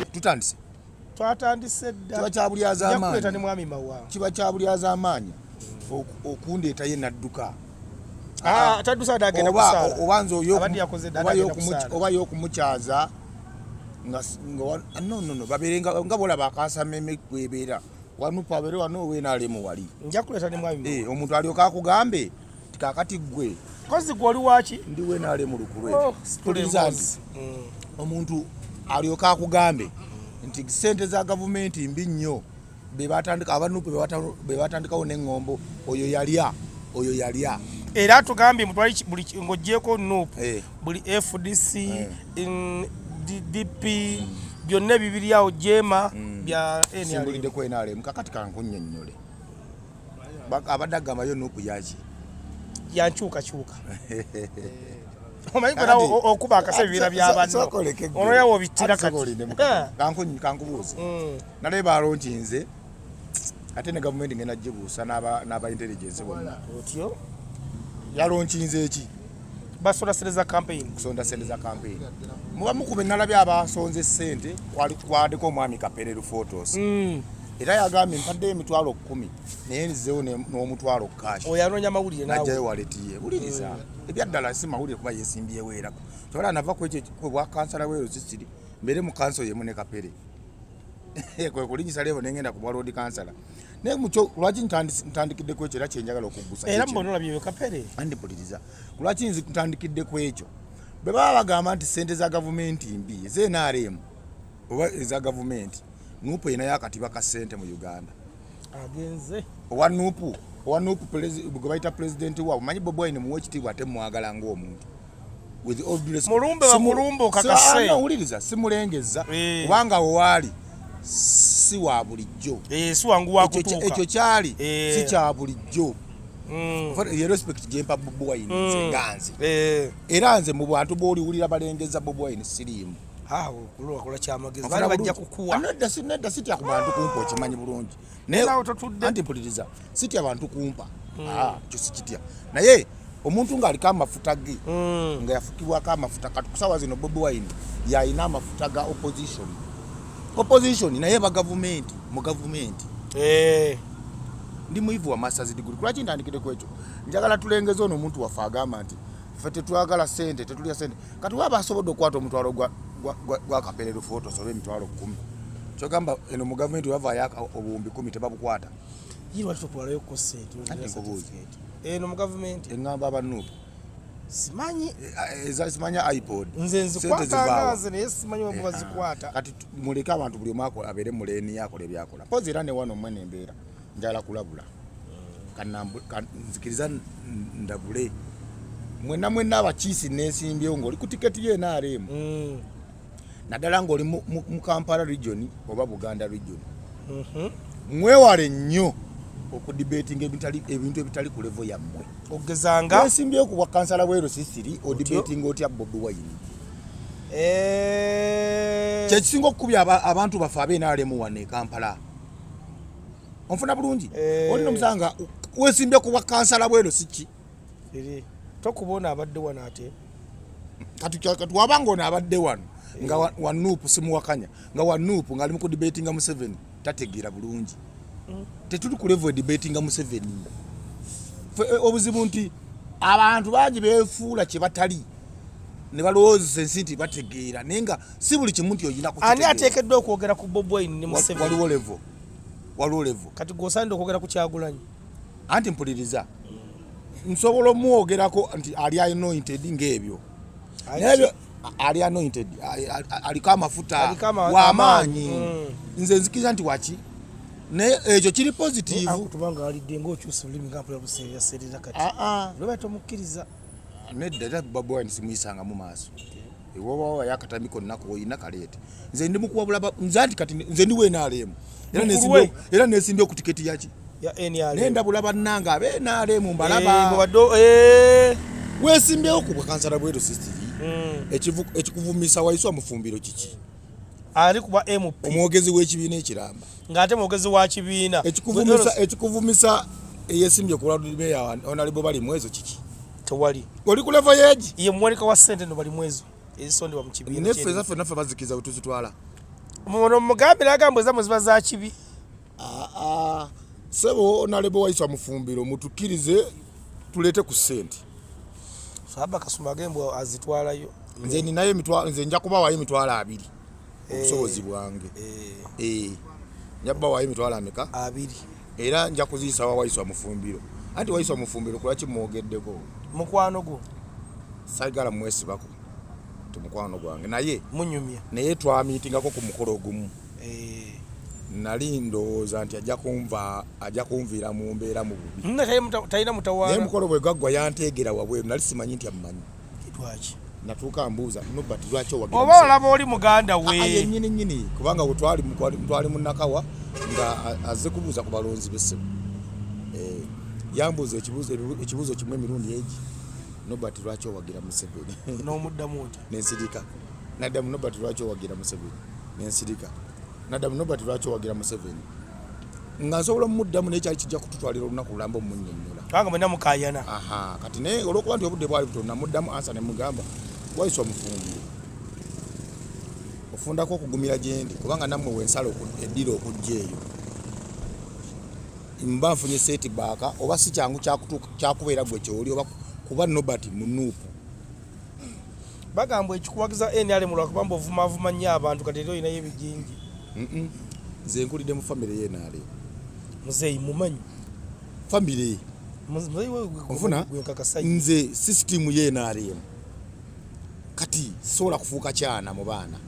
Tutandise. Twatandise dda. Kiba kya bulyazaamaanyi. Nja ne mwami Mawa. Kiba kya bulyazaamaanyi okundeetayo enadduka. Ah, taddusa dda agenda kusaala. Oba nze oyo Abadde yakoze dda agenda kusaala. Oba y'okumukyaza nga no no no babeere nga bolaba akasameme kwebeera. Wano abeere wano owenaalemu wali. Nja kuleeta ne mwami Mawa. Eh, omuntu alyoka akugambe nti kaakati ggwe. Kozi gwe oli waaki? Ndi wenaalemu lukulwe. Oh, Tuliza nti omuntu alyoka akugambe nti ssente za gavumenti mbi nnyo be batandika abanupu be batandikawo n'eŋŋombo oyo yalya oyo yalya. Era atugambye mutwali buli ng'oggyeeko NUP eh. Buli FDC eh. DP byonna ebibiri awo jeema bya NRM. Simbuliddeko NRM kakati kankunnyonnyole. Abadde agambayo NUP yaki? Yankyukakyuka. Omanyi gwe nawe okuba akasa ebibiina bya banno ono yawe obittira kati kankubuuze nalaba balonkinze ate ne gavumenti ngenda gibuusa n'aba intelligence bonna. Otyo yalonkinze eki? Basonda ssente za campaign. Kusonda ssente za campaign. Muba mukube nalabye abasonze ssente kwaddeko omwami Kapere Lufotos. Era yagambye mpaddeyo emitwalo 10 naye nzizeewo n'omutwalo cash. Oyo anoonya mawulire naawe. N'aggyayo wallet ye. Wuliriza. Ebyaddala si mawulire kuba yeesimbyewo erako. Ky'olaba nava ku ekyo ku bwa kansala w'e Rusisiri mbeere mu kanso y'emu ne Kapere. Kwe kulinnyisa levo ne ngenda ku bwa road kansala. Naye mukyo lwaki ntandikidde ku ekyo era kye njagala okuggusa. Era mbona olabye Kapere. Andi mpuliriza. Lwaki ntandikidde ku ekyo? Bwe baba bagamba nti ssente za gavumenti mbi eza NRM oba eza gavumenti, NUP erinayo akatiba ka ssente mu Uganda. Agenze. Owa NUP, owa NUP gwe bayita pulezidenti waabwe, manyi Bobi Wine muwa ekitiibwa ate mwagala ng'omuntu. With all due respect. Mulumbe bakulumbe okakase. No, wuliriza, simulengezza kubanga waali si wa bulijjo. Si wangu wa kutuuka. Ekyo kyali si kya bulijjo. Ye respect gye mpa Bobi Wine nze nga nze. Era nze mu bantu b'oliwulira balengezza Bobi Wine siriimu. Kulwakola kyamagezi bali bajja kukuwa. Nedda sitya ku bantu kumpa okimanyi bulungi. Naye anti mpuliriza sitya bantu kumpa. Ekyo sikitya. Naye omuntu ng'aliko amafuta ge nga yafukibwako amafuta kati ku ssaawa zino Bobi Wine yalina amafuta ga opposition. Opposition naye ba gavumenti mu gavumenti. Ndi muyivu wa masters degree. Lwaki ntandikidde ku ekyo? Njagala tulengeze ono omuntu waffe agamba nti ffe tetwagala ssente, tetulya ssente. Kati waba asobodde okukwata omutwalo gwa Kapere Lufotos oba emitwalo 10. Kyogamba eno mu gavumenti wavaayo obuwumbi 10 tebabukwata. Ye lwaki totwalayo ko ssente? Eno mu gavumenti. Eŋŋamba aba NUP. Simanyi. Simanya iPod. Nze nzikwata nze naye simanyi bwe bazikwata. Kati muleke abantu buli omu abeere mu leeni akola ebyakola. Mpozi era ne wano mmwe embeera njagala kulabula. Nzikiriza ndabule. Mwenna mwenna abakiisi neesimbyewo ng'oli ku tiketi ye NRM. Naddala ng'oli mu Kampala region oba Buganda region. Mwewale nnyo okudebatinga ebintu ebitali ku level yammwe. Ogezanga weesimbyewo ku bwa kansala w'e Rusisiri odebatinga otya Bobi Wine? Kye kisinga okukubya abantu baffe ab'e NRM wano e Kampala. Onfuna bulungi? Olina omusanga weesimbye ku bwa kansala bw'e Rusiki. Tokubona abadde wano ate. Kati wabanga ono abadde wano nga wa NUP simuwakanya nga wa NUP ng'ali mu kudebatinga Museveni tategeera bulungi. Tetuli ku level debatinga Museveni. Obuzibu nti abantu bangi beefuula kye batali ne balowoozesa ensi nti bategeera naye nga si buli kimu nti olina kukitegeera. Ani ateekeddwa okwogera ku Bobi Wine ne Museveni? Waliwo level. Waliwo level. Kati gw'osaanidde okwogera ku Kyagulanyi. Anti mpuliriza. Nsobola omwogerako nti ali anointed ng'ebyo. Naye ali anointed aliko amafuta w'amaanyi. Nze nzikiriza nti waki? Naye ekyo kiri positive. Kubanga alidde ng'okyusa olulimi nga mpulira buseerera kati. Lwe tomukkiriza. Nedda era Bobi Wine simuyisanga mu maaso. Ewoba yakatambi konna k'olina kaleete. Nze ndi mukuwabula nze anti kati nze ndi NRM. Era neesimbye ku tiketi yaki? Ya NRM. Naye ndabula bannange abe NRM mbalaba. Weesimbyewo ku bwa kansala bw'e Rusisiri. Ekikuvumisa Waiswa Mufumbiro kiki? Ali kuba MP. Omwogezi w'ekibiina ekiramba. Ng'ate mwogezi wa kibiina. Ekikuvumisa eyesimbye ku Lord Mayor Honorable Balimwezo kiki? Tewali. Oli ku level yeegi? Ye muwanika wa ssente no Balimwezo ezisondebwa mu kibiina. Neffe ezaffe naffe bazikiza bwe tuzitwala. Muno mugambe nagamba ezamwe ziba za kibi. Aa, sebo honorable Waiswa Mufumbiro, mutukkirize tuleete ku ssente. Saba Kasuma gembwa azitwalayo. Nze ninayo emitwalo, nze nja kubawayo 20,000 obusobozi bwange. Nja kubawayo emitwalo ameka? 20. Era nja kuziyisa wa Waiswa Mufumbiro. Anti Waiswa Mufumbiro kulwaki mwogeddeko? Mukwano gwo. Saagala mwesibako ti mukwano gwange, naye munyumya. Naye twamiitingako ku mukolo ogumu. Nali ndowooza nti ajja kunviira mu mbeera mu bubi. Talina mutawaana. Naye mukolo bwe gwaggwa yanteegera wabweru, nali simanyi nti ammanyi. Lwaki? Natuuka mbuuza, Nobert lwaki owagira Oba Museveni? olaba oli muganda we. Ye nnyini nnyini, kubanga bwe twali mu Nakawa nga azze kubuuza ku balonzi b'essebo. Yambuuza ekibuuzo kimu emirundi egi. Nobert lwaki owagira Museveni? N'omuddamu otya? Nensirika. Naddamu, Nobert lwaki owagira Museveni? Nensirika. Naddamu, Nobert lwaki owagira Museveni? Nga nsobola omuddamu naye kyali kijja kututwalira olunaku lulamba omunnyonnyola. Kubanga mwenna mukaayana. Aha, kati naye olw'okuba nti obudde bwali butono namuddamu ansa ne mugamba, Waiswa Mufumbiro, ofundako okugumira gye ndi kubanga nammwe wensala eddira okujja eyo. Mba nfunye setback oba si kyangu kyakubeera gwe ky'oli oba kuba Nobert munuupu. Bagamba ekikuwagiza NRM lwakuba mbu ovumaavuma nnyo abantu kati era olinayo ebijinji. Nze nkulidde mu famire ye NRM. Muzeeyi mumanyi. Famire. Muzeeyi we Onfuna? gwe nkakasa. Nze system ye NRM. Kati sobola kufuuka kyana mu baana.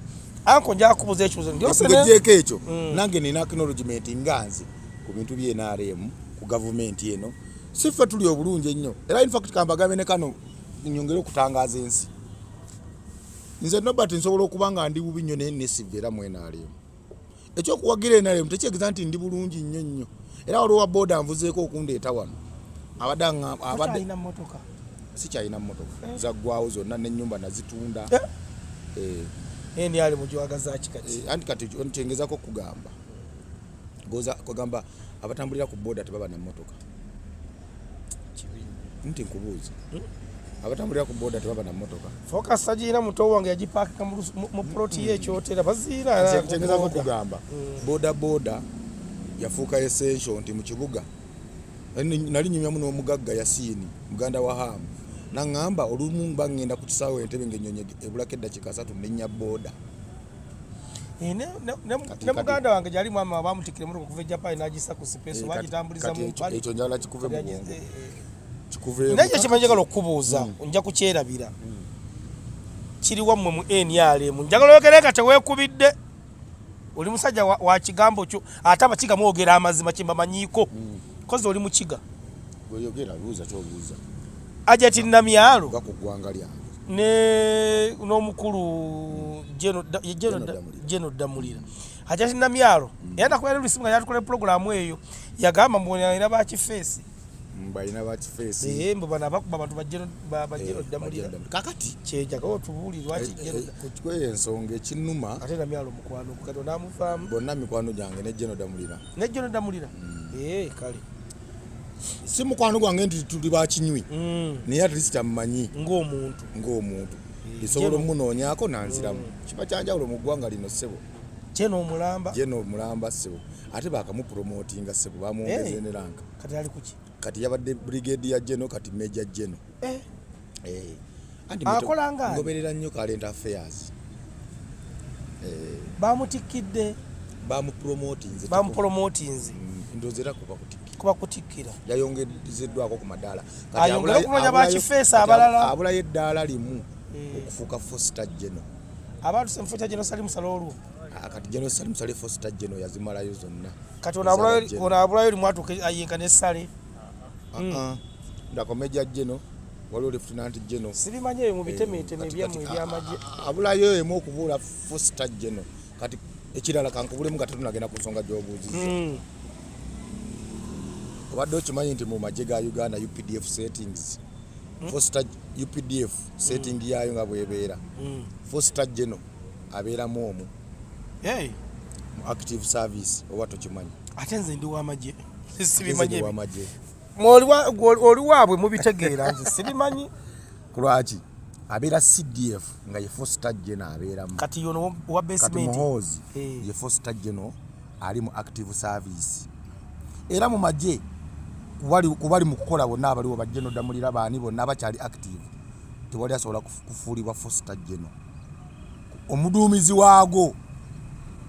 Anko nja kubuuza ekibuuzo ndi osene. Ng'ogyeko ekyo, nange nina acknowledgement nga nze ku bintu bye NRM ku gavumenti eno. Si ffe tuli obulungi ennyo. Era in fact kambagambe ne kano nyongere okutangaaza ensi. Nze Nobert nsobola okuba nga ndi bubi nnyo naye nesiva era mu NRM. Ekyokuwagira NRM tekitegeeza nti ndi bulungi nnyo nnyo. Era waliwo wa boda nvuzeeko okundeeta wano. Abadde abadde Tokyalina mmotoka? Sikyalina mmotoka. Zaggwawo zonna n'ennyumba nazitunda. NRM gy'oyagaza ki kati? Anti kati nkyengezako okugamba. Goza kugamba abatambulira ku boda tebaba na mmotoka. Nti nkubuuza. Abatambulira ku boda tebaba na mmotoka. Focus agirina muto wange yagipaakika mu plot ye ekyotera baziina. Nze nkyengezako okugamba. Boda boda yafuuka essential nti mu kibuga. Nali nyumyamu n'omugagga Yasiini, muganda wa Hamu. Naŋŋamba olumu mba ŋŋenda ku kisaawe Entebbe ng'ennyonyi ebulako eddakiika 3 nninnya boda. Ne muganda wange gyali mwama baamutikkira emmotoka okuva e Japan n'agissa ku space, bagitambuliza mu mpale. Ekyo njagala kikuve mu bwongo. Kikuve Naye ekyo kye njagala okukubuuza, nja kukyerabira. Kiri wammwe mu NRM. Njagala oyogere nga teweekubidde. Oli musajja wa kigambo kyo, ate abakiga mwogera amazima kye mbamanyiiko. Kozi oli mukiga. Bw'oyogera buuza ky'obuuza. Hajati Namyalo. Va ku ggwanga lyange. N'omukulu Jeno Ddamulira. Jeno Ddamulira. Hajati Namyalo. Era nakubeera oluusi nga yatukola pulogulaamu eyo. Yagamba mbu alina ba kifeesi. Mbu alina ba kifeesi. Mbu bano abakuba abantu ba Jeno Ddamulira. Ba Jeno Ddamulira. Kakati. Kyenjagala otubuulire lwaki Jeno Ku kweyo ensonga ekinnuma. Ate Namyalo mukwano gwe, kati onaamuvaamu. Bonna mikwano gyange ne Jeno Ddamulira. Ne Jeno Ddamulira? Kale. Si mukwano gwange nti tuli ba kinywi. Naye at least ammanyi. Ng'omuntu. Ng'omuntu. Nsobola omunoonyaako n'anziramu. Kiba kya njawulo mu ggwanga lino ssebo. Jeno omulamba. Jeno omulamba ssebo. Ate baakamupromotinga ssebo, bamwongeze ne rank. Kati ali ku ki? Kati yabadde brigade ya Jeno, kati Major Jeno. Anti Akola nga ani? ngoberera nnyo current affairs. Bamutikkidde. Bamupromotinze. Bamupromotinze. Ndowooza era kuba kutikkira. Kuba kutikkira. Yayongezeddwako ku madaala. Kati Ayongere okunoonya ba kifeesi abalala. abulayo eddaala limu okufuuka four-star General. Abantu se four-star General Salim Saleh olwo. Kati General Salim Saleh four-star General yazimalayo zonna. Kati Ezaba General. ono abulayo limu atuuke ayenka ne Saleh. Ndako Major General, waliwo Lieutenant General. Sibimanyi ebyo mu bitemeeteme ebyammwe eby'amagye. Abulayo emu okubuula four-star General. Kati ekirala kankubulemu nga tetunagenda ku nsonga gy'obuuzizza. Obadde okimanyi nti mu magye ga Uganda UPDF settings, four-star UPDF setting yaayo nga bw'ebeera. Four-star General abeeramu omu. Mu active service oba tokimanyi. Ate nze ndi w'amagye. Nze Sibimanyi ndi ebyo. w'amagye. Oli waabwe mubitegeera, nze sibimanyi. Lwaki? Abeera CDF nga ye four-star general abeeramu. Kati yono wa Kati basement. Muhoozi ye four-star general ali mu active service, era mu magye kubali mu kukola bonna abaliwo, ba General Ddamulira, baani bonna bakyali active, tewali asobola kufuulibwa four-star general. Omuduumizi waago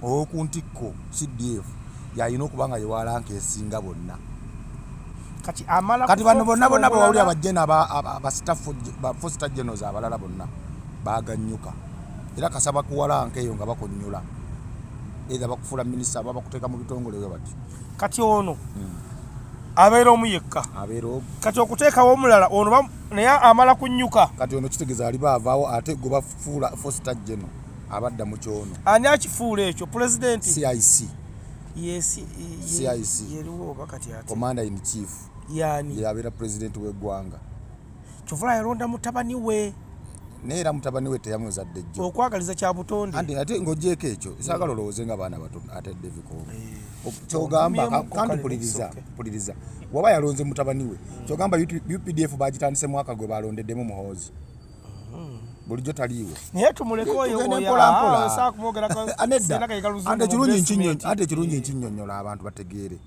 ow'oku ntikko, CDF, yalina okuba nga ye wa rank esinga bonna. Kati amala Kati bano bonna bonna bawulira omulala. Ba general ba four-star generals abalala bonna baganyuka, era kasaba kuwa rank eyo nga bakunyula, either bakufuula minisita aba bakuteeka mu bitongole bwe bati. Kati ono abeera omu yekka? Abeera omu. Kati okuteekawo omulala ono naye amala kunyuka? Kati ono kitegeeza aliba avaawo, ate gwe bafuula four-star general abadda mu kyono. Ani akifuula ekyo, pulezidenti? CIC. Yes. CIC. Yeriwo oba kati ate? Commander in chief. Yani? Yabeera pulezidenti w'eggwanga. Kyovula yalonda mutabani we. Naye era mutabani we teyamuzadde jjo. Okwagaliza kya butonde. Anti ate ng'ogyeko ekyo, saagala olowooze nga baana bato ate Deviko kyogamba. Ogumyemu Kandi kale, puliriza. it's okay. Puliriza, waba yalonze mutabani we, kyogamba UPDF bagitandise mwaka gwe balondeddemu Muhoozi, bulijjo taliiwo. Naye tumuleke oyo. Tugende Oyo, mpola mpola. ah, saa kumwogerako. Ah, nedda. Sirina kayika luzungu Ate mu basement. Ate ekirungi nkinnyonnyola abantu bategeere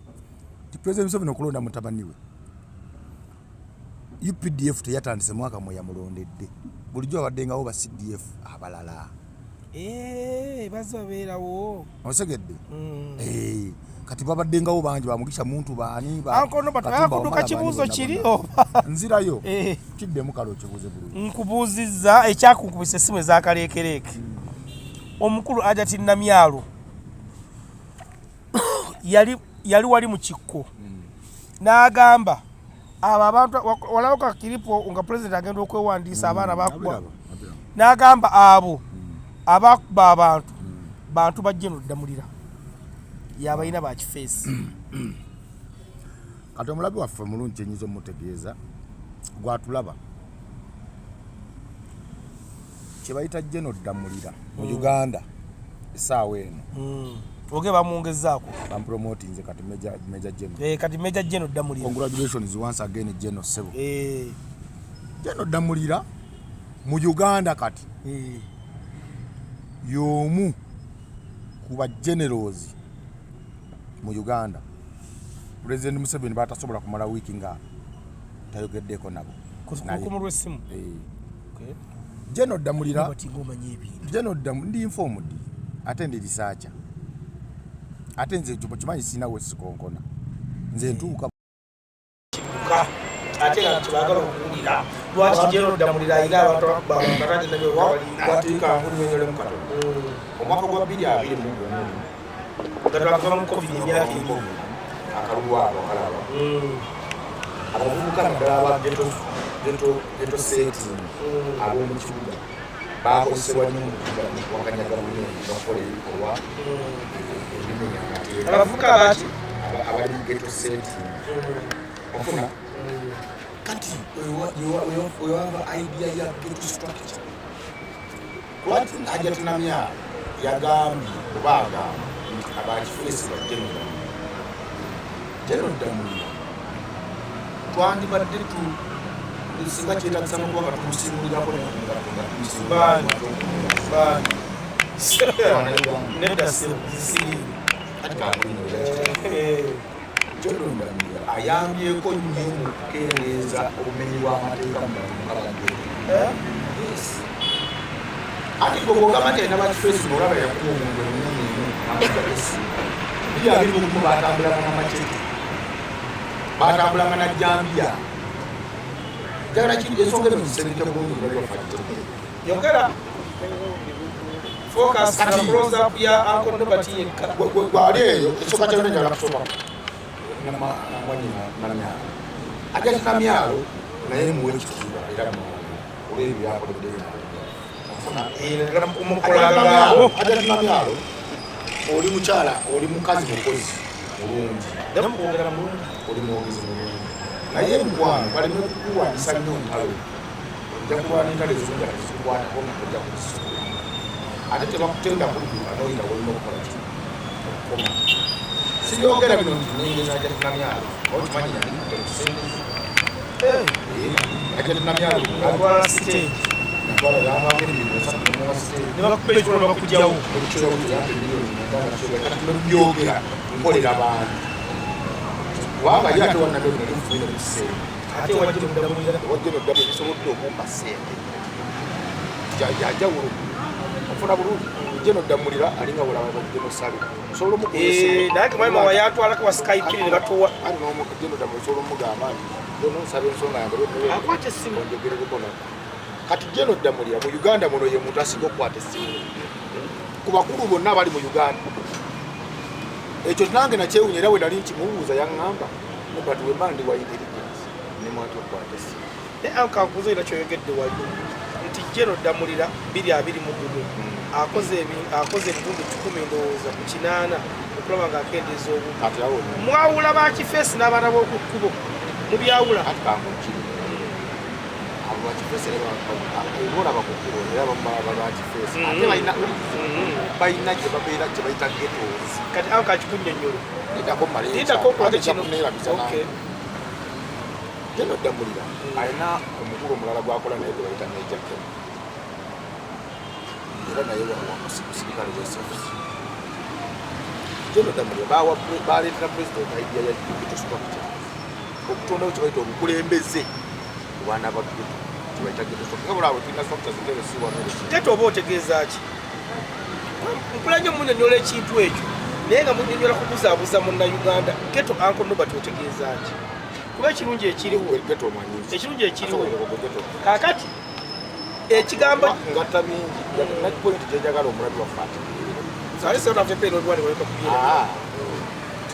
nti President Museveni okulonda mutabani we, UPDF teyatandise mwaka mwe yamulondedde, bulijjo babaddengawo ba CDF abalala. Eh, bazze babeerawo. Osegedde? Eh, kati babaddengawo bangi, bamugisha muntu, baani Uncle Norbert, Katumba oyagala kudduka Wamala, kibuuzo baani kiri bonna oba? bonna. Nzirayo. Eh. Kiddemu kale okibuuze bulungi. Nkubuuzizza ekyakunkubisa essimu ezakaleekereeke. Omukulu Ajati Namyalo yali wali mu kikko n'agamba abo abantu walaba kakiripo nga pulezidenti agenda okwewandiisa abaana bakuba. Abiraba, abiraba. N'agamba abo abakuba abantu bantu bajje noddamulira yabalina bakifeesi. Kati omulabi waffe omulungi, kyenyinza omutegeeza gwatulaba, kyebayita General Ddamulira mu Uganda essaawa eno, Oge bamwongezaako. Bampromotinze kati major general. Eh, kati Major General Ddamulira. Congratulations once again, General sebo. Eh, General Ddamulira mu Uganda kati y'omu ku ba generals mu Uganda President Museveni batasobola kumala wiiki nga tayogeddeko nabo. Ku Naye. lukumu lw'essimu. Eh. General Ddamulira. Bati ng'omanyi ebintu. General Ddamu, ndi informed ate ndi researcher, ate nze ekyo kimanyi, sirina sikonkona, nze ntuuka. Kidduka ate nga kyebagala okuwulira, lwaki General Ddamulira alina abantu abakuba abantu ate nabyo balina? Kwateeka nkunyonyolemu katono. Omwaka gwa 2021, Nga twakava mu COVID emyaka 2. Akalulu ako kalaba abavubuka naddala aba ghetto setting ab'omu kibuga bakozesebwa nnyo mu kuwakanya gavumenti n'okukola ebikolwa ebimenya amateeka. Abavubuka baki? Abali mu ghetto setting, ofuna kati wewava idea ya ghetto structure. Lwaki Hajati Namyalo yagambye oba agamba nti abakifeesi bajje mu General Ddamulira, twandibadde tu singa kyetagisa nokuba nga tumusimulirako nekungatto nga Baani? tumusimulira. Baani? Nedda ssebo, siriimu. Kati kakunyonyola, General Ddamulira ayambyeko nnyo mu kukendeeza obumenyi bw'amateeka mu bavubuka ba ghetto. Ati gwe bwogamba nti alina bakifeesi, ng'olaba yakuba omuntu emirundi emu amuggyako essimu. 2021 batambulanga na machete, batambulanga na jambiya. Njagala ensonga eno nzisengeke bulungi nga baffe agitegeere. Yogera focus na close up ya Uncle Norbert yekka. Gwali eyo ekisooka kyonna, njagala kusooka namwanyina Namyalo, Ajati Namyalo, naye muwe ekitiibwa era muwagala olw'ebyo byakoleddeyo. Naddala mukolagano. Ajati Namyalo, oli mukyala, oli mukazi mukozi mulungi. Naye mukwogera mulungi. Oli mwogezi mulungi, naye mukwano baleme kukulwanyisa nnyo ntalo. Ojja kulwana entalo ezimu nga tezikukwatako, nga tojja kuzisitula, ate tebakutenda kudduka noyita wolina okukola ki okukoma. Sibyogera bino nti nengeza Ajati Namyalo, okimanyi yali kutte kusente. Ajati Namyalo Atwala stage. Yantwala yamwako 300,000 nemuwa sente. Ne bakuba ekikono bakugyawo. Byogera nkolera bantu kubanga ye ate wanabyo nali nfunye ku ssente. Ate wajja mudamulira. Wajja noddamu ebisobodde okumpa ssente yanjawulo ofuna bulungi. Jeno Ddamulira alinga bulaba bajeno sale osobola omukuba Eh, naye mwami wawe yatwalako wa Skype ne batuwa. Ali Jeno Ddamulira osobola omugamba nti Jeno nsaba ensonga yange Akwata essimu. Onjogerereko nako. Kati Jeno Ddamulira mu Uganda muno ye muntu asinga okukwata essimu ku bakulu bonna abali mu Uganda. Ekyo nange nakyewunya era bwe nali nkimubuuza yaŋŋamba but we man wa intelligence ne mwati okukwata essimu. Naye anka nkubuuza era kyoyogedde wali nti Jeno Ddamulira 2021 akoze ebitundu 100 ndowooza ku 8 okulaba ng'akendeeza obubi. Kati awo nno. Mwawula ba kifeesi n'abaana b'oku kkubo mubyawula. Kati kankukire abo bakifeesi era olaba ku kkubo era abamu baba bakifeesi ate balina gye babeera gye bayita ghettos. Kati awo kakikunnyonnyola. Lindako mmale Lindako okulage kino. Neerabiza Okay. nange. Jeno Ddamulira alina omukulu omulala gwakola naye gwe bayita Major Ken. Era naye musirikale wa SFC. Jeno Ddamulira baleetera president idea ya ghetto structure. Okutondawo kye bayita obukulembeze ku baana ba ghetto. Kye bayita ghetto structure. Nga bulaba tulina structures entebe si wano ero si. Ghetto oba otegeeza ki? Mpula nnyo munnyonnyola ekintu ekyo naye nga munnyonnyola kubuzaabuza munnayuganda. Ghetto Uncle Norbert otegeeza ki? Kuba ekirungi ekiriwo. Gwe ghetto omanyi ki? Ekirungi ekiriwo. Asobola gwe ghetto. Kaakati ekigambo ngatta bingi. Na point gye njagala omulabi waffe ategeere. Ate sasa tunaffe n'obiwani waleka kubyera.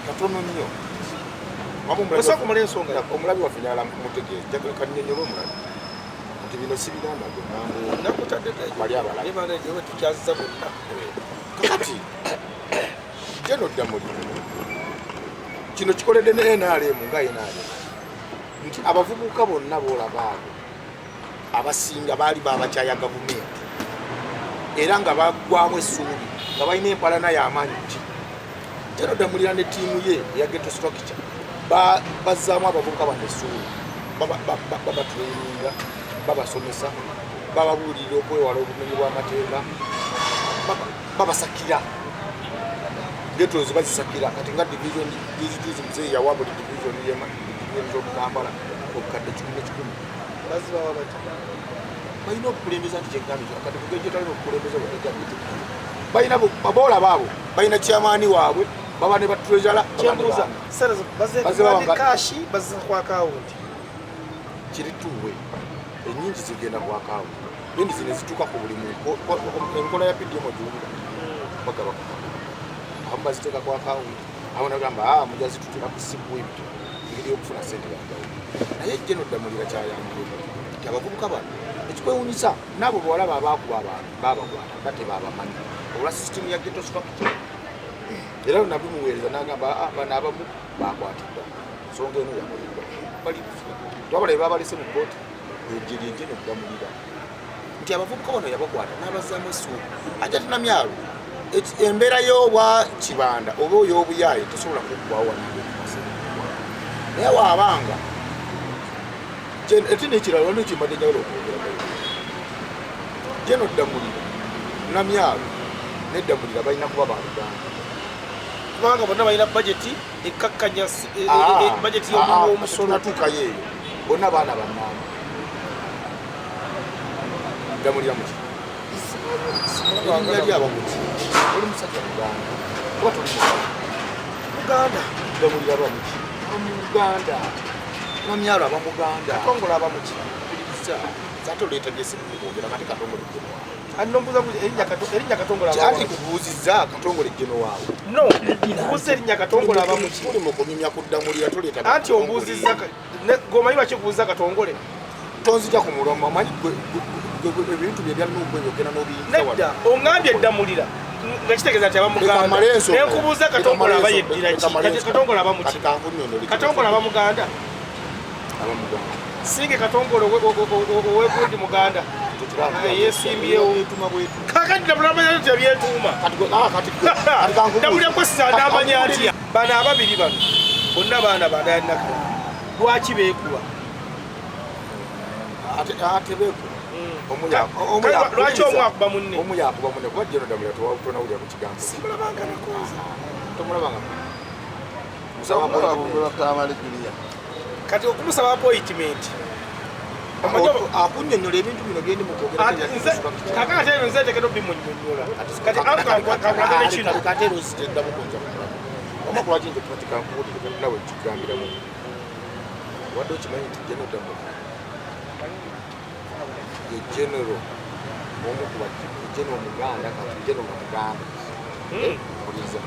Katono nnyo. Osobola kumala ensonga. Omulabi waffe njagala mutegeeze. Njagala kannyonnyole omulabi. Nti bino si bigamba gwe ŋŋamba. Nakutadde dda. Bali abalala. Naye bana ewe tukyaziza bonna. Kakati Jeno Ddamulira kino kikoledde ne NRM nga NRM nti abavubuka bonna b'olaba abo abasinga baali babakyaya gavumenti era nga baggwamu essuubi nga balina empalana y'amaanyi ki. Jeno Ddamulira ne ttiimu ye eya ghetto structure bazzaamu abavubuka bano essuubi, babatraininga, babasomesa, bababuulirira okwewala obumenyi bw'amateeka, babasakira. Ghettos bazisakira. Kati nga division juzi juzi muzeeyi yawa buli division division z'omu Kampala obukadde 100,000. Bazibawa batya? Balina obukulembeze nti kyegambye kati kugejja talina obukulembeze bwonna gyabitukira. Balina boolaba abo balina chairman waabwe, baba ne ba treasurer, baba ne Kyembuuza, baani. sente Bazibawa baze nga- kashi baziza ku akawunti. Kiri tuwe ennyingi zigenda ku akawunti, then zino zituuka ku buli muntu. Enkola ya PDM ogiwulira bagaba ku akawunti, abamu baziteeka ku akawunti, abamu nagamba mujja zitutira ku ssimu bwebityo, engeri y'okufuna ssente yanjawulo. Naye Jeno Ddamulira kyayambye nti abavubuka bano ekikwewuunyisa n'abo bawala abaakuba abantu baabakwata nga tebabamanyi olwa sisitimu ya ghetto structure. Era nabimuweereza n'agamba bano abamu bakwatiddwa, ensonga eno yakoleddwa bali twabala babalese mu kkooti. Ejje lye Jeno Ddamulira nti abavubuka bano yabakwata n'abazzaamu essuubi. Ajja Namyalo embeera y'obwa kibanda oba oy'obuyaaye tesobola kuggwawo wano. Naye waabanga ate n'ekirala waliwo kimbadde njagala okwogera. Jeno Ddamulira, Namyalo ne Ddamulira balina kuba baluganda. Kubanga bonna balina bajeti ekkakkanya bajeti y'omusolo. Natuukayo eyo bonna baana bannamba. Ddamulira muki erinnya lyabamuki oli musajja Muganda oba toli Muganda? Muganda. Ddamulira bamuki Muganda, Namyalo aba Muganda. Katongole aba muki? Mpuliriza, ate oleeta byesimukwogera. Kati Katongole jjeno waawe. Annombuza erinnya Katongole aba Ati waaki? Kubuuzizza Katongole jjeno waawe. No, nkubuuza erinnya Katongole aba muki? Tuli mu kunyumya kuddamulira toleeta. Anti ombuuzizza gwomanyi lwaki nkubuuza Katongole? Tonzija ku mulomo omanyi ebintu bye bya nuuku ebyo ogenda n'obiyingiza wano. Nedda, oŋŋambye Ddamulira nga kitegeeza nti aba Leka Muganda. mmale ensonga. Naye nkubuuza Leka Katongole mmale aba ensonga. yeddira ki? Leka mmale Kati ensonga. Katongole aba muki? Kati kankunnyonnyole. Katongole aba Muganda. Aba Muganda. Singe Katongole owegundi Muganda. Yeesimbyewo. Bwetuma bwetuma. Kakati Ddamulira amanya nti abyetuuma. Kati gwe kati gwe kati kankubuuze. Ddamulira kwesiza ndamanya atya? Bano ababiri bano bonna baana ba Nakalama, lwaki beekuba? Ate beekuba. Lwaki omu akuba munne? Omu yakuba munne kuba General Damulira tonawulira ku kigambo. Simulabanga nakunze. Tomulabanga. Musaba appointment. Kati okumusaba appointment. Akunnyonnyola ebintu bino byendi mu kwogera. Kakati ate nze nteekeddwa obimunnyonnyola. Kati kakulagane kino. Kati ate nze teddamu kunja kumulaba. Oba kulwaki nze tumatika nkuwulire nawe nkigambiramu. Wadde okimanyi nti General Damulira ye General omu ku General Muganda, kati General nga Muganda. Mpuliriza.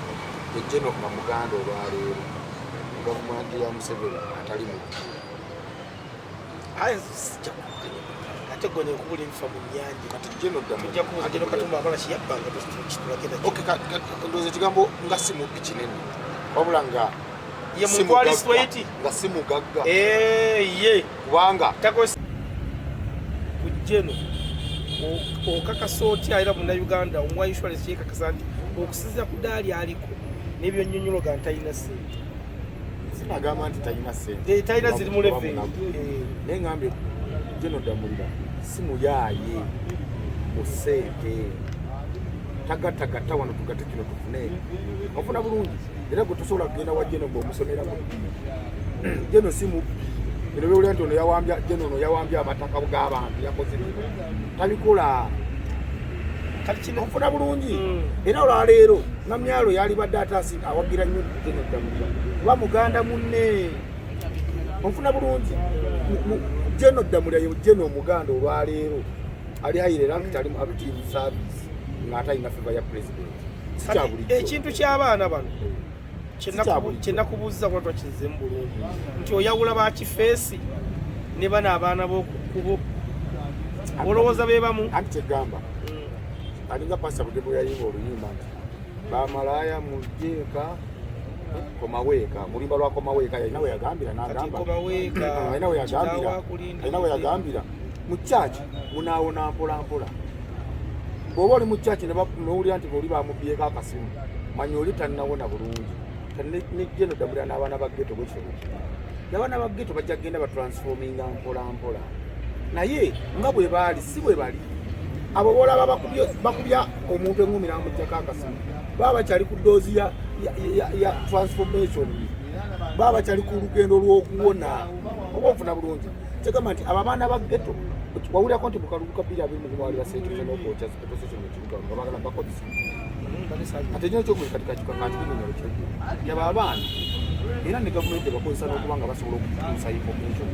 Ye General nga Muganda olwaleero mu gavumenti ya Museveni atali mubbi. Ate gwe nkubula ebifa mu nnyanja. Kati General Damulira. Tujja kubuuza General Katumba akola ki yabbanga kitulage nakyo. Okay, ndowooza ekigambo nga si mubbi kinene. Wabula nga ye muntu ali straight nga si mugagga. Ye. Kubanga ku General okakasa otya era munnayuganda omuwa insurance yeekakasa nti okusinziira ku ddaali aliko n'ebyonnyonnyolo ga ntalina ssente. Sinagamba nti talina ssente. Talina ziri mu level. Naye ngambye General Damulira si muyaaye mu ssente. Tagattagatta wano tugatte kino tufune. Ofuna bulungi. Era gwe tosobola kugenda wa General ng'omusomera mubbi. General si mubbi. Bino by'owulira nti ono yawambya General ono yawambye amataka g'abantu yakoze bino. Tabikola. Ofuna bulungi. Era olwaleero Namyalo yalibadde ate awagira nnyo General Damulira kuba muganda munne. Ofuna bulungi. General Damulira ye General omuganda olwaleero ali highly ranked, ali mu active service ng'ate alina favor ya president. Si kya bulijjo. Ekintu ky'abaana bano Kye nakubuuziza kuba twakinzeemu bulungi nti oyawula ba kifeesi ne bano abaana b'oku kkubo olowooza be bamu. Anti kyegamba alinga Pasita Bugembe yayimba oluyimba nti bamalaaya mujjeeka komaweeka mulimba lwa komaweeka yalina we yagambira n'agamba alina we yagambira alina we yagambira mu church munaawona mpola mpola. Bw'oba oli mu church n'owulira nti oli bamubbyeeko akasimu manya oli tannawona bulungi. Ne General Damulira n'abaana ba ghetto bwe kityo bwe kiri. Abaana ba ghetto bajja kugenda batransforminga mpola mpola naye nga bwe baali si bwe bali. Abo boolaba bakubya omuntu eŋŋumi n'amuggyako akasimu baba bakyali ku ddoozi ya transformation, baba bakyali ku lugendo lw'okuwona. Oba onfuna bulungi. Kyegamba nti abo abaana ba ghetto wawulirako nti mu kalulu ka 2021 wali baseetuze n'okwokya petrol station mu kibuga nga baagala bakozesa. Ate kino ekyokubiri kati kakibinyonyola kiragiro yaba abaana era ne gavumenti ebakozesa n'okuba nga basobola okutuusa information.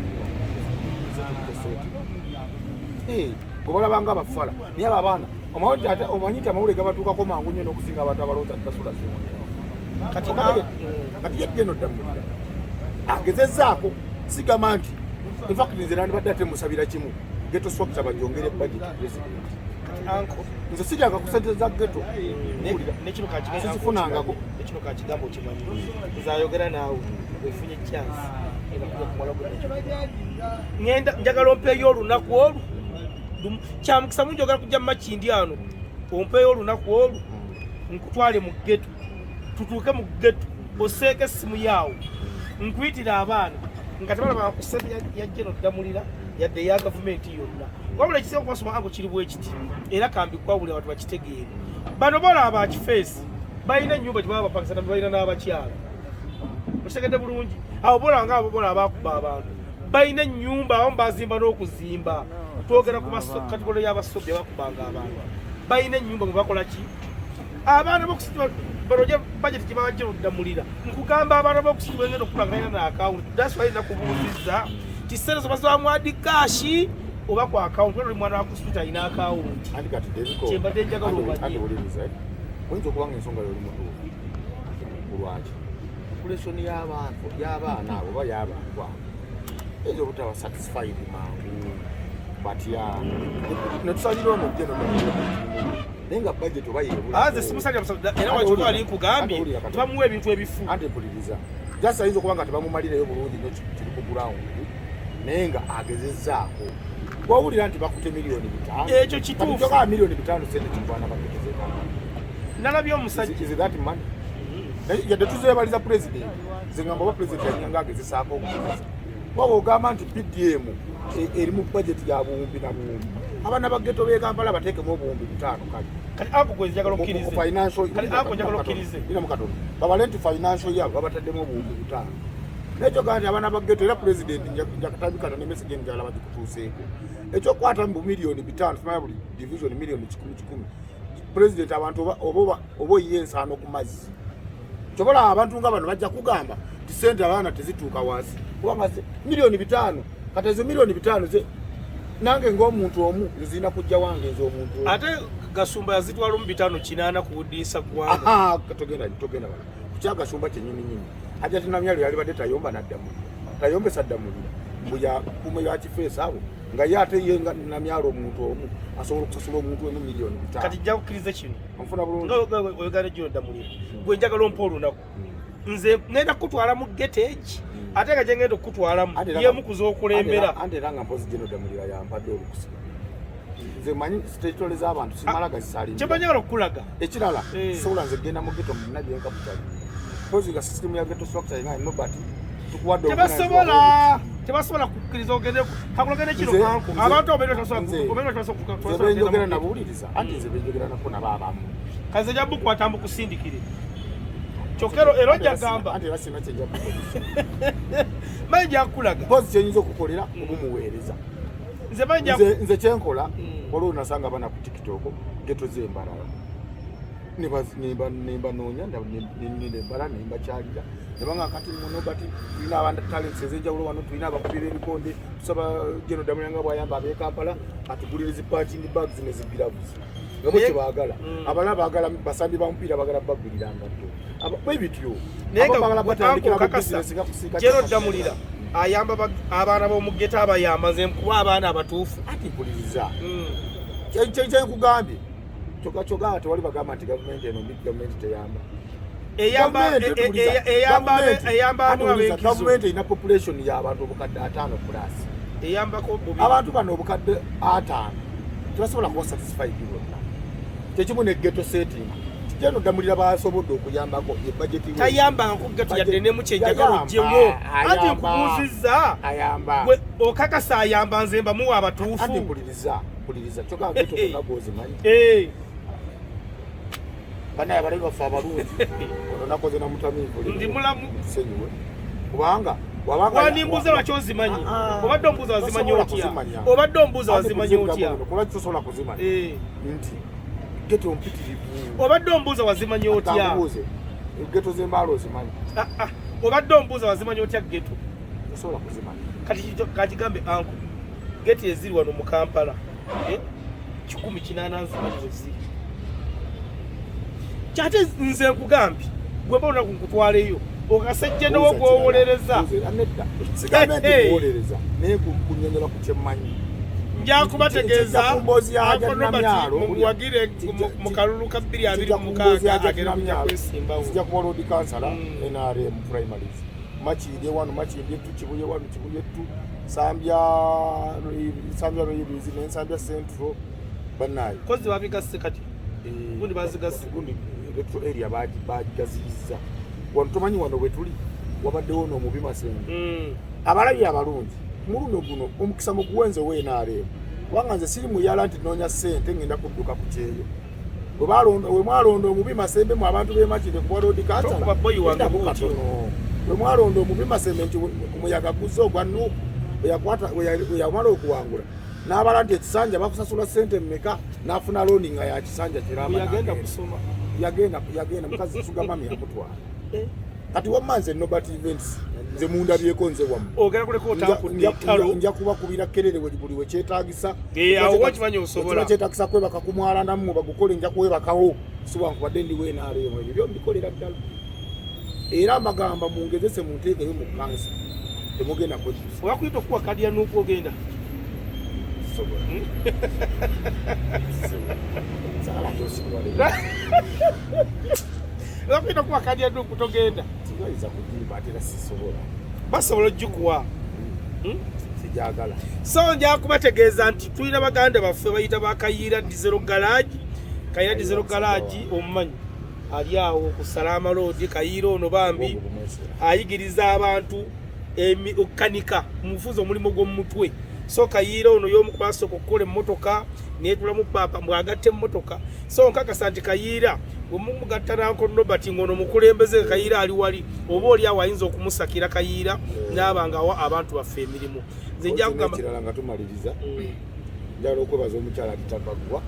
Gwe balaba nga abafala naye abo abaana omanyi nti amawulire gabatuukako mangu nnyo n'okusinga abantu abalowooza nti basula zimu. Kati ye General Damulira agezezzaako sigamba nti in fact nze nandibadde ate musabira kimu ghetto structure bagyongere budget president. Nze siryanga ku ssente za ghetto. Sizifunangako. Nekino kakigambo okimanyi nze ayogera naawe ofunye chance ebakuja kumala ngenda njagala ompeeyo olunaku olwo kyamukisa mungi ogala kujja mumakindi ano ompeeyo olunaku olwo nkutwale mu ghetto tutuuke mu ghetto oseeko essimu yaawo nkuyitira abaana nga tebalaba ku ssente ya General Damulira yadde eya gavumenti yonna. Wabula ekisinga okubasoma ango kiri bwe kiti era kambikwawulira abantu bakitegeere. Bano bolaba ba kifeesi balina ennyumba gye baba bapangisa balina n'abakyala. Okitegedde bulungi. Abo bolaba nga abo bolaba bakuba abantu balina ennyumba abamu bazimba n'okuzimba. Twogera ku kategole y'abasobbi abakubanga abantu balina ennyumba mwe bakola ki? Abaana b'okusitibwa bano budget gye baba General Damulira nkugamba abaana b'okusitibwa engenda okukula nga balina n'akawunti. That's why nakubuuzizza ti ssente zo bazibamu adi cash oba ku akawunti oli mwana wa ku street alina akawunti. Kyembadde njagala omanye. Oyinza okuba nga ensonga yoli mutuufu ku lwaki population y'abantu y'abaana abo oba y'abantu abo eyinza obutaba satisfied mangu batya netusalira ono General naye nga budget oba yeebula. Nze simusalira era wakikuba ali nkugambye tebamuwa ebintu ebifu. Anti mpuliriza just ayinza okuba nga tebamumalirayo bulungi nnyo kiri ku ground naye nga agezezzaako wawulira nti bakute 5 miliyoni. Ekyo kituufu. Kati 5 miliyoni sente kigwana bagezeeko. Nalabye omusajja. Is that money? Yadde tuzeebaliza president nze ngamba oba president yanyanga agezesaako okugezesa waba ogamba nti PDM eri mu budget ya buwumbi na buwumbi. Abaana ba ghetto b'e Kampala bateekemu 5000. Kale Kati ako gwe njagala okkirize. Financial Kati ako njagala okkirize. Ina mukatono babale nti financial year babataddemu 5000. Nekyogaa nti abaana ba ghetto, era president njakatambikata ne message njagala bagikutuuseeko, ekyokukwata mu 5,000,000, tumanya buli division 100,000,000. President, abantu oba oyiye ensaano ku mazzi. Kyobola abantu nga bano bajja kugamba nti sente abaana tezituuka wansi, kubanga 5,000,000. Kati ezo 5,000,000 ze nange ng'omuntu omu nzirina kujja wange nze omuntu omu. Ate Gasumba yazitwala mu 580 kuwudiisa ggwanga. Aha, togenda wala kukyagashumba kyenyini nyini. Hajati Namyalo yalibadde tayomba naddamulira, tayombesa ddamulira mbu yakume yakifeesa abo nga ye ate ye nga Namyalo omuntu omu asobola okusasula omuntu emu 5,000,000. Kati jja kukkiriza kino. Onfuna bulungi? Nga oyogera gino Ddamulira, gwe njagala ompa olunaku, nze ngenda kukutwala mu ghetto egi, ate nga gye ngenda okukutwalamu yemu ku z'okulembera. Anti era nga mpozi gino Ddamulira yampadde olukusa, nze manyi territory z'abantu simala gazisalimira. Kyemba njagala okukulaga. Ekirala, sobola nze genda mu ghetto muna byenkaputali mpozi nga system ya ghetto structure nga Nobert tukuwadde. Tebasobola kukkiriza ogende kakulagende kino. Kanku abantu obeera Nze benjogera nabuwuliriza, anti nze benjogera nako nabo abamu. Kaze nja bukwata mbukusindikire, kyokka era ojja gamba. Anti era sina kyenja kukozesa. Manyi nja kukulaga. Mpozi kyenyinza okukolera obumuweereza. Nze manyi nja Nze kyenkola, waliwo nasanga abaana ku TikTok, ghetto z'embalala, nembanoonya nembala nembakyalira, nebanga kati muno bati tulina abantu talents ez'enjawulo wano, tulina abakubi b'ebikonde, tusaba Geno Damulira nga bwayamba ab'e Kampala atugulire zi punching bags ne zi gloves nga bo kyebaagala. Abalala baagala basambi ba mupiira, baagala bagulira ngatto. Bwe bityo. Naye nga Abamu baagala batandikira mu okakasa, business nga kusiika Geno chapati. Ddamulira ayamba abaana b'omu ghetto, abayamba nze nkuba abaana abatuufu. Ati mpuliriza. Kyenkugambye kyokka kyokka tewali bagamba nti gavumenti eno mbi, gavumenti teyamba. Eyamba Gavumenti, tuwuliza. eyamba eyamba Ate wuliriza, abenkizo. Gavumenti erina population y'abantu 50,000 plus. Eyambako bubi. Abantu bano 50,000 tebasobola kuba satisfied bonna. Kyekimu ne ghetto setting, Geno Ddamulira basobodde okuyambako ye budget we. Tayambanga ku ghetto yadde nemu, kyenjagala Yayamba, oggyemu anti ayamba. nkubuuzizza. Ayamba. Gwe okakasa ayamba, nze mbamuwa abatuufu. Anti mpuliriza, mpuliriza, kyokka ghetto zonna gwozimanyi. Banaye abalabi baffe abalungi, ono nakoze na mutamiivu. Ndi mulamu. Senyiwe kubanga wabanga Wandimbuuza lwaki ozimanyi? Ah, ah. Obadde ombuuza wazimanyi Tosobola otya? kuzimanya. Obadde ombuuza Anti wazimanyi kuziga otya? buno, kulwaki tosobola kuzimanya? Nti ghetto mpitirivu. Obadde ombuuza wazimanyi otya? Kankubuuze, ghetto z'embaala ozimanyi? Ah, ah. Obadde ombuuza wazimanyi otya ghetto? Tosobola kuzimanya. Kati kakigambe anko, ghetto eziri wano mu Kampala, 180 nzimanyi bwe ziri. Kyate nze nkugambye, gwe mba olunaku nkutwaleyo okasejjenewo Buuza ekirala. gwowolereza. Buuza, nedda, sigambe nti Hey. kuwolereza, naye kunyonyola ku kyemmanyi. Nja kubategeeza. Kijja ku mboozi ya Uncle Hajat Robert Namyalo. mumuwagire mu kalulu ka 2026, agenda kujja kwesimbawo. Sijja kuba road councilor. NRM primaries, Makindye 1, Makindye 2, Kibuye 1, Kibuye 2, Sambya, Sambya Rweyirizi ne Nsambya Central, bannaye. Kozi babigasse kati. Gundi bazigasse. Gundi electoral area bagigaziyizza. Wano tomanyi wano bwe tuli wabaddewo n'omubi Masembe. Abalabi abalungi, muluno guno omukisa muguwenze WNRM, kubanga nze siri muyala nti noonya ssente ngenda kudduka ku kyeyo. Bwe mwalonda omubi Masembe mu abantu b'emakindye kuba road Tokuba boyi wange bw'otyo. katono. Bwe mwalonda omubi Masembe nti omuyaga guzze ogwa Nuupu, bwe yamala okuwangula n'abala nti ekisanja bakusasula ssente mmeka, n'afuna looni nga ya kisanja kiramba. Yagenda N'agenda. kusoma. Yagenda mukazi sugamami yamutwala. Kati wamma nze Nobert Events, nze mundabyeko nze wammwe. Ogenda kuleka otankudde ettalo. Nja kubakubira kerere buli wekyetagisa. Eh, awo wakimanyi osobola. Kiba kyetagisa kwebaka ku mwala nammwe bagukole, nja kuwebakawo, siwankubadde ndi WNRM, ebyo byo mbikolera ddala. Era mbagamba mungezese munteekeyo mu kansa, temugenda kwejjusa. Obakuyita okuwa kadi ya Nuupu, ogenda? Sobola. Saagala kyosiwale. Bakuyita okuwa kadi ya Nuupu, togenda? Sibayinza kugimba, ate era sisobola. Basobola ogikuwa. Sijagala. So nja kubategeeza nti tulina baganda baffe bayita Bakayiira Diesel Garage. Kayiira Diesel Garage omumanyi, ali awo ku Salama Road. Kayiira ono bambi Obwongo bumwesera. ayigiriza abantu okukanika mufuzi, omulimu gw'omumutwe. So Kayiira ono y'omu ku basooka okukola emmotoka netulamu paapa mbwagatta emmotoka. So nkakasa nti Kayiira bwemumugatta nanko Nobert ng'ono mukulembeze, Kayiira ali wali oba oli awo ayinza okumusakira Kayiira n'aba nga awa abantu baffe emirimu. Nze nja kugamba ekirala nga tumaliriza, njagala okwebaza omukyala Litakagwa.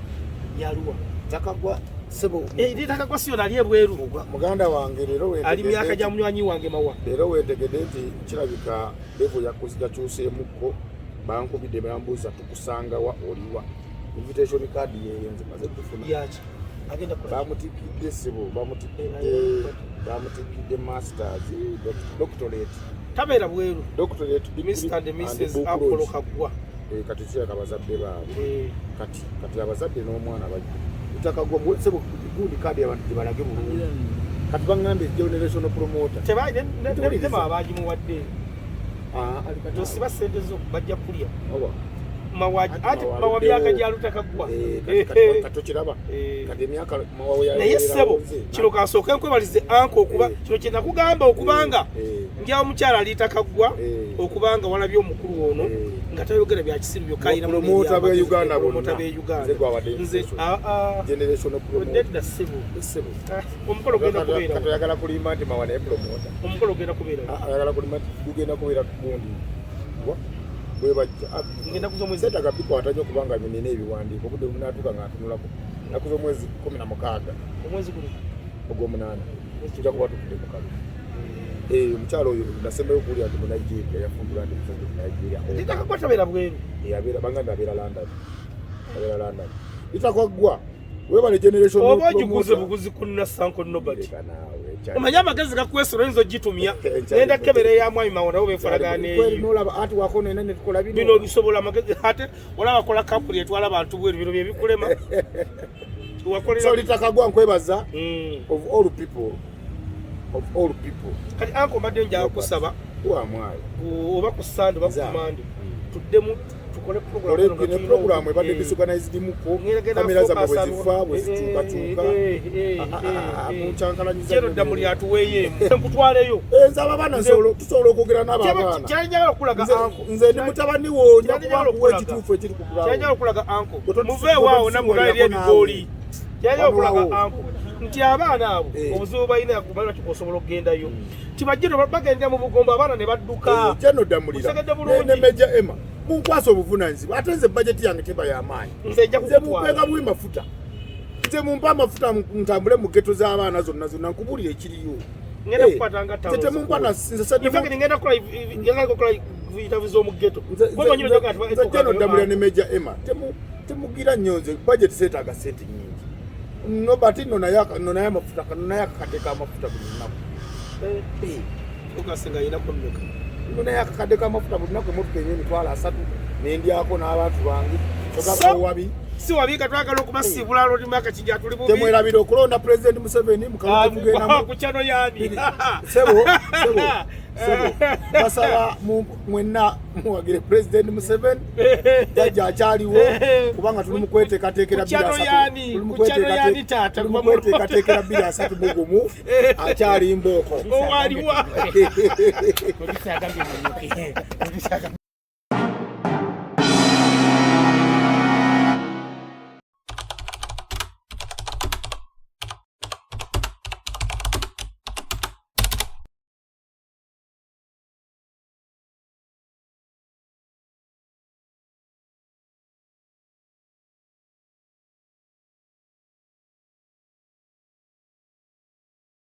Yaluwa? Takagwa, sebo. Litakagwa siyo nali ebweru. Muganda wange leero ali myaka gya munywanyi wange Mawa. Leero wentegedde nti kirabika level yakyuseemukko. Bankubidde bambuuza tukusangawa, oliwa, invitation card yeyo nze maze kufuna. Yaki agenda kukola? Bamutikidde, sebo, bamutikidde masters, doctorate. Tabeera bweru. Doctorate degree. Mr and Mrs book Apollo launch. Kaggwa. Kati kiraka abazadde baabwe. Kati abazadde n'omwana bajja Itakagwa, sebo, gundi kadi abantu gyebalage bulungi. Kati baŋŋambye generational promoter. Ntuwuliriza. Nema bagimuwadde. Ah, ali kati Tosiba sente zo, bajja kulya. Owa. Mawa Anti ati Mawa Mawa aluddewo. myaka gya Lutakagwa. Kati tokiraba? Kati emyaka Mawa we Naye yabeererawo ssebo, nze. Kino kasooke nkwebalize anka okuba kino kye nakugamba okubanga nja omukyala Aliitakaggwa okubanga walabye omukulu ono nga tayogera bya kisiru byokka, ayina Promoter b'e Uganda bonna. Promoter b'e Uganda. Nze gwawadde Nze invitation. Generational promoter. Nedda ssebo. Ssebo. Ah, omukolo ogenda kubeera Kati oyagala kulimba nti Mawa naye promoter? Omukolo ogenda kubeera. Ah, ayagala kulimba nti gugenda kubeera gundi wa bwe bajja. Ah, Ngenda kuza omwezi. Seetaaga bikwata nnyo kubanga nina ebiwandiiko. Obudde bunatuuka nga ntunulako nnaku z'omwezi 16. Omwezi guno? Ogw'omunaana tujja kuba tuvudde mu kalulu. Omukyalo oyo nasembayo okuwulira nti Munigeria, yafumbirwa nti musajja Munigeria. Litakagwa tabeera bweru. Abeera, bangambye abeera London, abeera London. Litakwaggwa, webale generation. Oba ogiguze buguzi ku Nassanko Nobert. Leka naawe, kyali- Omanye amagezi gakwesula, oyinza ogitumya. Enkyali- Nenda kebera eya mwami Mawo, nabo beefalagana. Kweri Eyo nolaba ati wako nena netukola bino. Bino bisobola amagezi, ate olaba akola kampuni etwala abantu bweru, bino byebikulema. So Wakolera Litakagwa, nkwebaza of all people, of all people. Kati anko mbadde njala kusaba wamwayo oba ku Sande oba ku Nza. Mande tuddemu tukole program eno nga ne tulina program ebadde disorganized muko, kamera zammwe bwe zifa, bwe zikyukakyuka, mukyankalanyiza. Kero dda muli atuweeyo emu nkutwaleyo. Nze abo abaana tusobola okwogera n'abo abaana. Kyanjagala okulaga anko. Nze ndi mutabani wo, nja Kyanjagala kuba nkuwa okulaga. ekituufu ekiri ku Kyanjagala ground. okulaga anko, Gwe muveewo awo namwe eri ebigooli. Kyanjagala okulaga Wabulawo. anko nti abaana abo obuzibu balina kubalina osobola okugendayo tibajje bagendera mu bugombo, abaana ne badduka. Jeno ddamulira Otegedde bulungi. ne Meja Emma munkwasa obuvunanyizibwa, ate nze bajeti yange teba y'amaanyi. Nze nja Nze kukutwala. mumpenga buwi mafuta, nze mumpe amafuta ntambule mu geto z'abaana zonna zonna nkubuulire ekiriyo. Ngenda kukwata nga Nze temumpa na nze In fact, ngenda kukola interview z'omu ghetto. Kuba manyi njoga nti Nze Jeno ddamulira ne Meja Emma temugira nnyo. Nze budget seetaaga sente nyingi. Nobert nno naye nno naye amafuta kano naye akakadde k'amafuta buli lunaku. Ogase nga yinako mmeka? Nno naye akakadde k'amafuta buli lunaku, emmotoka enywa 30,000 nendyako n'abantu bange. So- Wabi Si wabiika, twagala okubasiibula olulimi akakijja tuli bubi. Temwerabira okulonda President Museveni mu kalulu kemugendamu. Ku kyano yani. Sebo, sebo, sebo, basaba mwenna muwagire President Museveni, jajja akyaliwo, kubanga tuli mu kweteekateekera Ku kyano yani, tuli mu ku kyano yani taata, tuli mu kweteekateekera 2031, akyali mbooko. Owaliwa. Producer agambye munyuke. Producer agambye.